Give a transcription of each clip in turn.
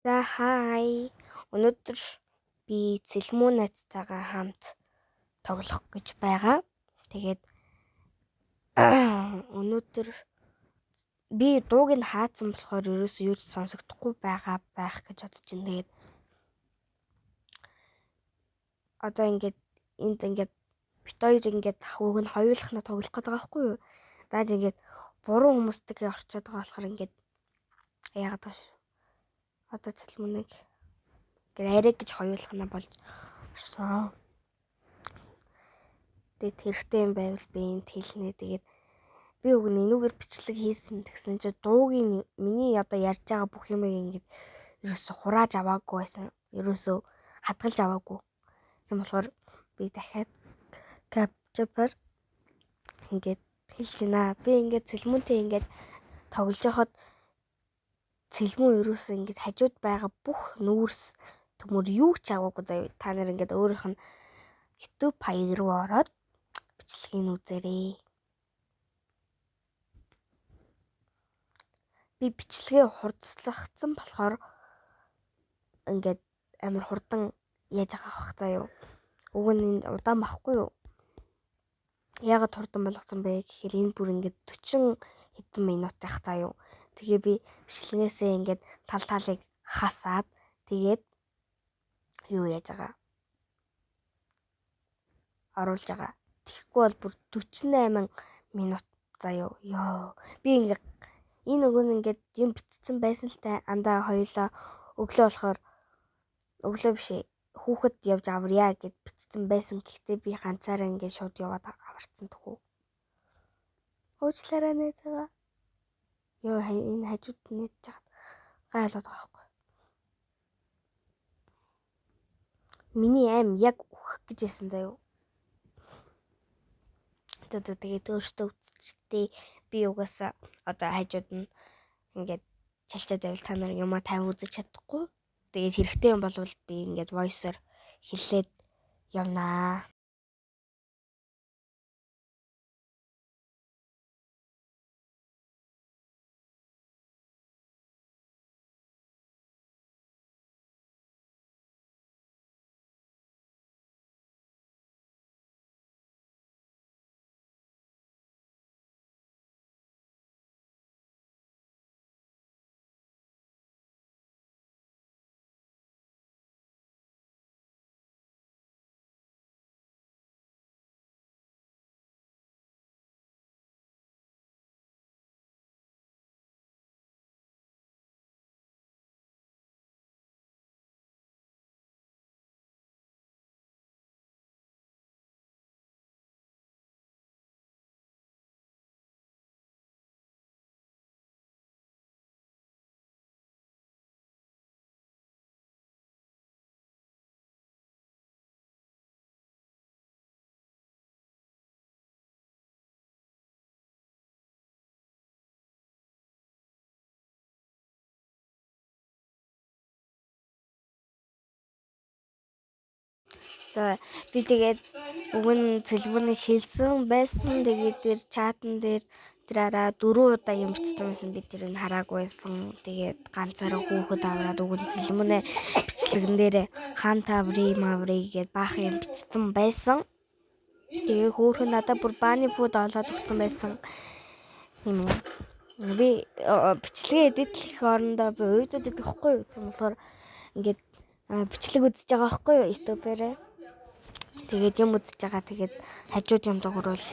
За хай. Өнөөдөр би Цэлмүү найзтайгаа хамт тоглох гэж байгаа. Тэгээд өнөөдөр би дууг нь хаацсан болохоор ерөөсөө юу ч сонсогдохгүй байгаа байх гэж бодож байна. Тэгээд одоо ингээд энд ингээд бит хоёр ингээд хүүг нь хоёулахна тоглох гэдэг байгаа байхгүй юу? Дааж ингээд буруу хүмүүстэйгээ орчоод байгаа болохоор ингээд яагаад байгаа шүү. Одоо Цэлмүүнийг ингээд арай гэж хоёулахна болж орсон. Тэгээд хэрэгтэй юм байвал би энд хэлнэ. Тэгээд би уг нь энүүгээр бичлэг хийсэн тэгсэн чинь дуугийн миний одоо ярьж байгаа бүх юмыг ингээд ерөөсө хурааж аваагүй байсан. Ерөөсө хадгалж аваагүй. Тийм болохоор би дахиад capture ингээд хэлж байна. Би ингээд Цэлмүүнтэй ингээд тоглож байхад Цэлмүү ерөөсөө ингээд хажууд байгаа бүх нүүрс төмөр юу ч аваагүй заяа. Та нар ингээд өөрийнх нь YouTube хаяг руу ороод бичлэгийг үзээрэй. Би бичлэгээ хурцлахсан болохоор ингээд амар хурдан яаж байгаа бах заяа. Уг нь энэ удаан байхгүй юу? Яагаад хурдан болгоцсон бэ гэхээр энэ бүр ингээд 40 хэдэн минут байх заяа. Тэгээ би бичлэгээсээ ингээд тал талыг хасаад тэгээд юу яаж байгаа? Оруулж байгаа. Тэгэхгүй бол бүр 48 минут заяа. Йоо. Би ингээд энэ нөгөө нь ингээд юм битцсэн байсан л та андаа хоёлоо өглөө болохоор өглөө биш ээ. Хүүхэд явж аврая гэд битцсэн байсан. Гэхдээ би ганцаараа ингээд шууд яваад аварцсан тхүү. Уучлаарай найзаа. Йоо энэ хажууд нээж жаад гайлаад байгаа байхгүй. Миний аим яг үхэх гэж байсан заяа. Тэгээд өөртөө үзчихтэй. Би угаасаа одоо хажууд нь ингээд чалчаад байвал та нар юмаа тайван үзэж чадахгүй. Тэгээд хэрэгтэй юм болвол би ингээд voice-оор хэлээд явнаа. За би тэгээд уг нь Цэлмүүнийг хэлсэн байсан. Тэгээд тэр чатан дээр тэр араа 4 удаа юм бичсэн байсан. Би тэрийг хараагүй байсан. Тэгээд ганцаараа хүүхэд авраад уг нь Цэлмүүнээ бичлэгэн дээр хамт аврыг маврыг гээд баахан юм бичсэн байсан. Тэгээ хөөхөн надад бүр бааны фуд олоод өгсөн байсан. Тийм ээ. Би бичлэгээ эдитлэх орондоо би уйдаад идэх байхгүй юу? Тийм болохоор ингээд бичлэг үзэж байгаа байхгүй юу? YouTube-ээрээ. Тэгээд юм үзэж байгаа. Тэгээд хажууд юм дуугарвал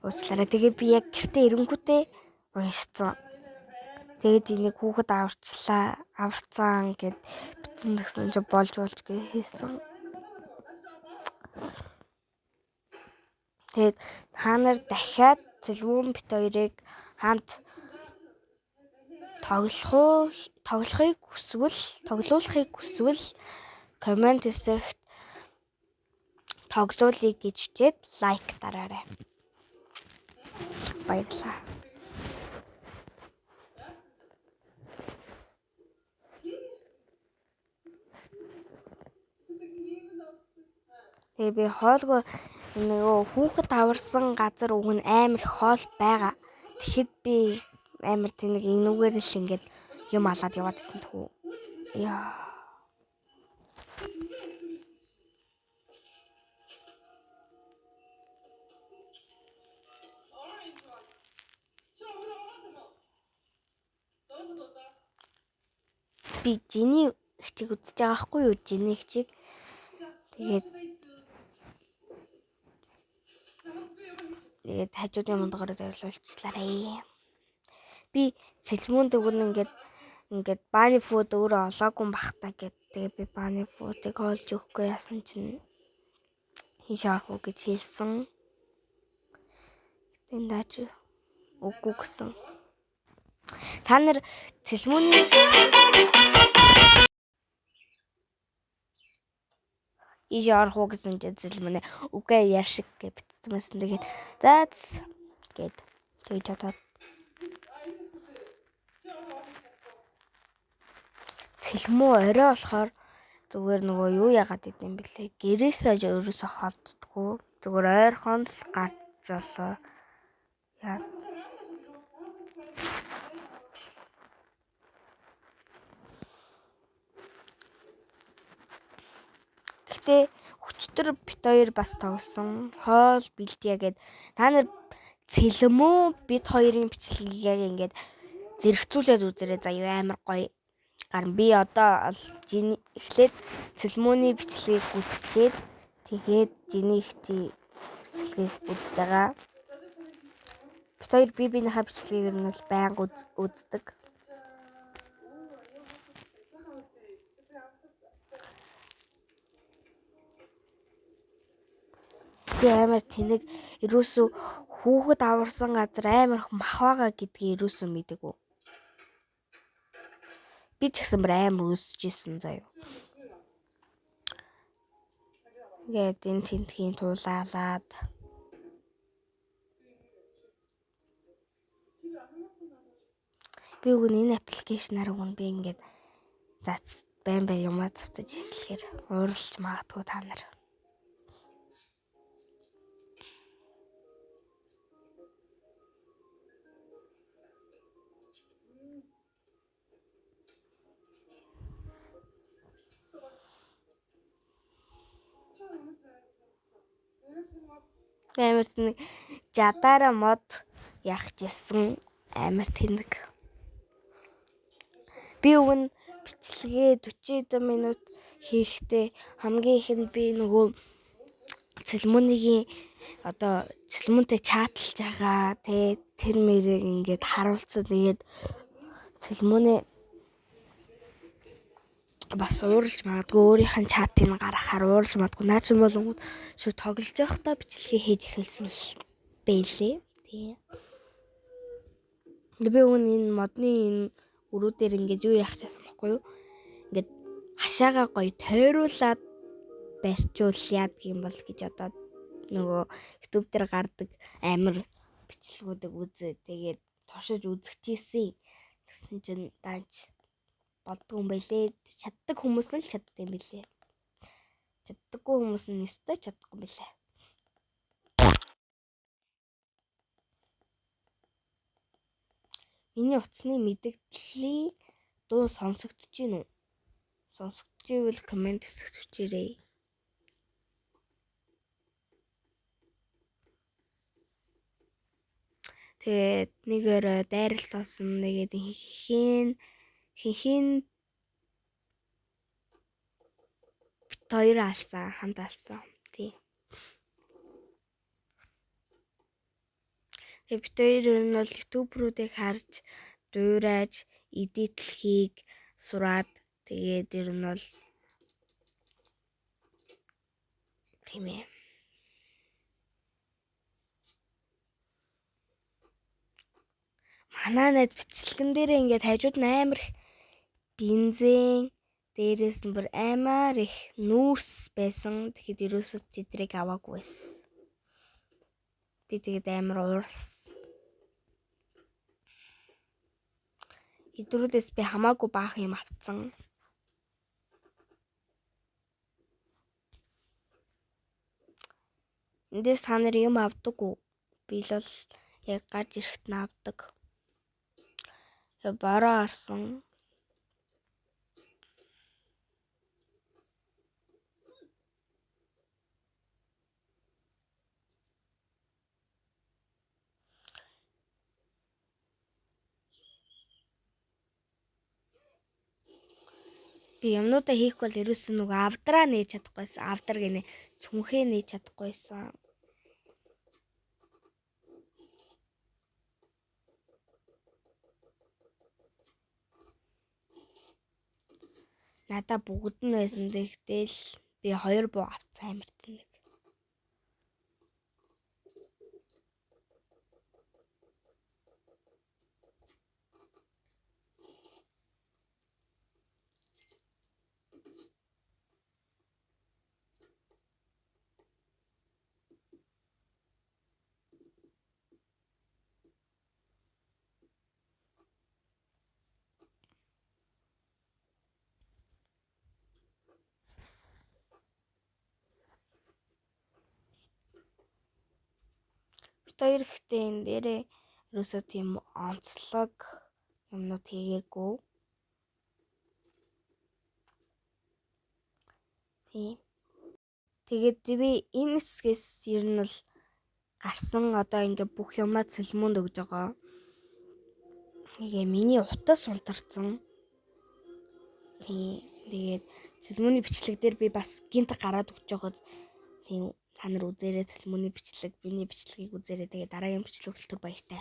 уучлаарай. Тэгээд би яг гэртээ ирэнгүүтээ уншицсан. Тэгээд энийг хүүхэд аварчлаа, аварцсан гэд бичсэн гэсэн чи болж гэж хэлсэн. Тэгээд та нар дахиад Цэлмүүн бит хоёрыг хамт тоглохыг хүсвэл, тоглуулахыг хүсвэл коммент хэсэгт тоглуулъя гэж бичээд лайк дараарай. Баярлалаа. Тэгээ би хоолгүй нөгөө хүүхэд аварсан газар уг нь амар их хоол байгаа. Тэгэхэд би амар тэнэг энүүгээр л ингээд юм алаад яваад исэн тхүү. Яа. Би Жиний хчиг үзэж байгаа хгүй юу? Жиний хчиг. Тэгээд тэгээд хажуудын мундгаар зориулуулчихлаарэ. Би цэлмүүнд өгнө ингээд бани фуд өөрөө олоогүй бах та гэд. Тэгээ би бани фудыг олж өгөхгүй яасан чинь хийш орох уу гэж хэлсэн. Гэтэ наач үгүй гэсэн. Та нар цэлмүүний ийш орох уу гэсэн чинь цэлмүнэ үгүй яар шиг гэж битсэн байсан. Тэгээд за гэд тэгж бодоод цэлмүү орой болохоор зүгээр нөгөө юу яагаад идэм бэлээ. Гэрээсээ өөрөөсөө холддгоо. Зүгээр ойрхон л гарч болоо. Яа. Гэхдээ өчтөр бит хоёр бас тоглосон. Хоол бэлдъя гэд. Та нар цэлмүү бит хоёрын бичлэгийг яг ингээд зэрэгцүүлээд үзээрэй заяа амар гоё. Гарна. Би одоо эхлээд цэлмүүний бичлэгийг үзчихэд тэгээд жиний ихчийн бичлэгийг үзэж байгаа. Бит хоёр бие биенийхээ бичлэгийг ер нь бол байнга үздэг. Би амар тэнэг ерөөсөө хүүхэд аварсан газар амар их мах байгаа гэдгийг ерөөсөө мэдээгүй. Би ч гэсэн амар өсөж исэн заяа. Ингээд энэ тентхийн туулаалаад би үгүй энэ аппликейшнаар үгүй би ингээд зац байн байн юмаа тавтаж ишлэхээр ууралж магадгүй та нар. Амар тэнэг жадаараа мод яах жисэн амар тэнэг. Би өгн бичлэгээ 40 минут хийхдээ хамгийн ихэнд би нөгөө цэлмүнийг одоо цэлмүнтэй чаталж байгаа тэ тэр мэрийг ингээд харуулсан. Тэгээд цэлмүнээ бас ууралж магадгүй өөрийнх нь чатыг гаргахаар ууралж магадгүй. Наа чи болонгууд шүү тоглож байхдаа бичлэгээ хийж эхэлсэн л бэлээ. Тий. Би өгн энэ модны энэ өрөө дээр ингээд юу яах часан бохгүй юу? Ингээд хашаага гоё тойруулаад барьчуулъя гэх юм бол гэж одоо нөгөө YouTube дээр гардаг амар бичлэгүүдийг үзээ. Тэгээд туршиж үзчихсэн. Тэгсэн чинь даанч болдгоо юм байлээ. Чаддаг хүмүүс нь л чаддаг юм билээ. Чаддаггүй хүмүүс нь өстой чадахгүй юм билээ. Миний утасны мэдэгдлийн дуу сонсогдож гин үү? Сонсогдож ивэл коммент хэсэгт бичээрэй. Тэгээд нэг өрөө дайралт болсон. Тэгээд хинхин бит хоёр алсан, хамт алсан. Тий. Тэгээд бит хоёр ер нь бол ютуберүүдийг харж, дуурайж, эдитлэхийг сураад тэгээд ер нь бол тийм ээ. Манай найз бичлэгэн дээрээ ингээд хажууд нь амар их бензин дээрээс нь бүр амар их нүүрс байсан. Тэгэхэд ерөөсөө тэдрийг аваагүй байсан. Би тэгээд амар ууралсан. Эдрүүдээс би хамаагүй баах юм авцсан. Эндээс та нар юм авдаг уу? Би л бол яг гарч ирэхэд нь авдаг. Тэгээ бороо орсон. Би юмнуудаа хийх бол ерөөсөн нөгөө авдраа нээж чадахгүйсэн. Авдар гинэ цүнхээ нээж чадахгүйсэн. Надаа бүгд нь байсан. Тэгтэл би 2 буу авцсан амар тэнэг. Бид хоёр ихтэй энэ дээрээ ерөөсөө тийм онцлог юмнууд хийгээгүй. Тийм. Тэгээд би энэ хэсгээс ер нь бол гарсан одоо ингээ бүх юмаа цэлмөнд өгж байгаа. Тэгээ миний утас унтарсан. Тийм. Тэгээд цэлмөний бичлэг дээр би бас гинт гараад өгч байгаад тийм та нар үзээрэй цэлмөний бичлэг, миний бичлэгийг үзээрэй. Тэгээ дараагийн бичлэг хүртэл баяртай.